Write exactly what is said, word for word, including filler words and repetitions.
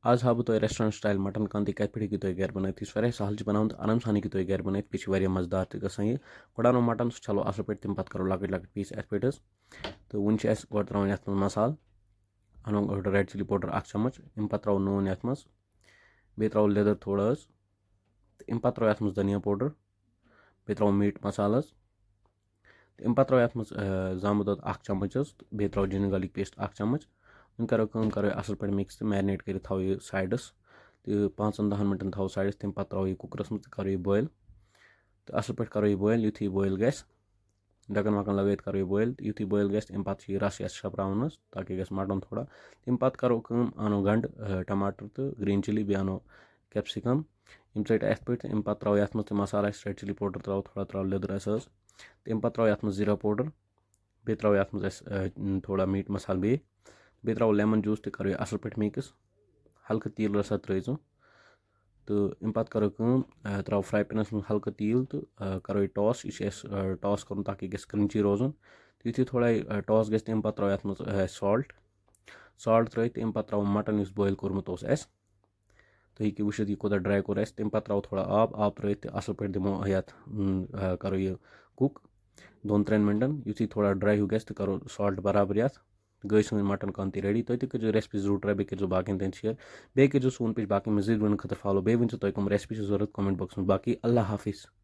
آز ہاوٕ بہٕ تۄہہِ restaurant style مٹن کانتی کَتہِ پٮ۪ٹھ ہیٚکِو تُہۍ گَرِ بَنٲوِتھ۔ یہِ چھُ واریاہ سَہَل چھِ بَناوُن تہٕ آرام سان ہیٚکِو تُہۍ گَرِ بَنٲوِتھ، بیٚیہِ چھِ واریاہ مَزٕدار تہِ گژھان یہِ۔ گۄڈٕ اَنو مٹن، سُہ چھَلو اَصٕل پٲٹھۍ، تَمہِ پَتہٕ کَرو لۄکٕٹۍ لۄکٕٹۍ piece اَتھ پٮ۪ٹھ حظ۔ تہٕ وٕنہِ چھِ اَسہِ گۄڈٕ ترٛاوُن یَتھ منٛز مصالہٕ۔ اَنو گۄڈٕ red chilli powder اَکھ چمچ، اَمہِ پَتہٕ ترٛاوو نوٗن یَتھ منٛز، بیٚیہِ ترٛاوو لیٚدٕر تھوڑا حظ، تہٕ اَمہِ پَتہٕ ترٛاوو یَتھ منٛز دھنیا powder، بیٚیہِ ترٛاوو meat مصالہٕ حظ، تہٕ اَمہِ پَتہٕ ترٛاوو یَتھ منٛز، آ، زامُت دۄد اَکھ چمچ حظ، تہٕ بیٚیہِ ترٛاوو ginger garlic paste اَکھ چمچ۔ وۄنۍ کَرو کٲم، کَرو یہِ اَصٕل پٲٹھۍ mix تہٕ marinate کٔرِتھ تھاوو یہِ sideس، تہٕ پانٛژَن دَہَن مِنٹَن تھاوو sideس، تَمہِ پَتہٕ ترٛاوو یہِ cookerس منٛز تہٕ کَرو یہِ boil۔ تہٕ اَصٕل پٲٹھۍ کَرو یہِ boil، یُتھُے یہِ boil گژھِ، ڈَکَن وَکَن لَگٲیِتھ کَرو یہِ boil، تہٕ یُتھُے boil گژھِ، تَمہِ پَتہٕ چھِ یہِ رَس یَس شَپراوُن حظ، تاکہِ یہِ گژھِ مَٹُن تھوڑا۔ تَمہِ پَتہٕ کَرو کٲم، اَنو گَنٛڈٕ، آ، ٹماٹر تہٕ green chilli، بیٚیہِ اَنو capsicum۔ یِم ژٔٹۍ اَتھ پٲٹھۍ، تہٕ اَمہِ پَتہٕ ترٛاوو یَتھ منٛز تہِ مصالہٕ اَسہِ، red chilli powder ترٛاوو تھوڑا، ترٛاوو لیٚدٕر اَسہِ حظ، تہٕ اَمہِ پَتہٕ ترٛاوو یَتھ منٛز زیٖرا powder، بیٚیہِ ترٛاوو یَتھ منٛز اَسہِ، آ، تھوڑا meat مصالہٕ بیٚیہِ، بیٚیہِ ترٛاوو lemon juice تہٕ کَرو یہِ اَصٕل پٲٹھۍ mix، ہلکہٕ تیٖل رَژھا ترٛٲیزیو۔ تہٕ اَمہِ پَتہٕ کَرو کٲم، آ، ترٛاوو fry panس منٛز ہلکہٕ تیٖل تہٕ، آ، کَرو یہِ toss۔ یہِ چھُ اَسہِ، آ، toss کَرُن تاکہِ یہِ گژھِ crunchy روزُن۔ تہٕ یُتھُے تھوڑا یہِ، آ، toss گژھِ، تَمہِ پَتہٕ ترٛاوو یَتھ منٛز، آ، salt۔ Salt ترٛٲوِتھ تہٕ اَمہِ پَتہٕ ترٛاوو مٹن یُس boil کوٚرمُت اوس اَسہِ۔ تُہۍ ہیٚکِو وٕچھِتھ یہِ کوٗتاہ dry کوٚر اَسہِ۔ تَمہِ پَتہٕ ترٛاوو تھوڑا آب، آب ترٛٲوِتھ تہٕ اَصٕل پٲٹھۍ دِمو یَتھ، اۭں، آ، کَرو یہِ cook دۄن ترٛٮ۪ن مِنٹَن۔ یُتھُے تھوڑا dry ہیوٗ گژھِ تہٕ کَرو salt برابر یَتھ۔ گٔے سٲنۍ مٹن کانتی ready۔ تُہۍ تہِ کٔرۍزیو recipe ضروٗر try، بیٚیہِ کٔرۍزیو باقیَن تام share۔ بیٚیہِ کٔرۍزیو سون page باقٕے مٔزیٖد وَنہٕ خٲطرٕ follow۔ بیٚیہِ ؤنۍزیو تۄہہِ کٕم recipe چھِ ضروٗرت comment boxس منٛز۔ باقٕے اللہ حافظ۔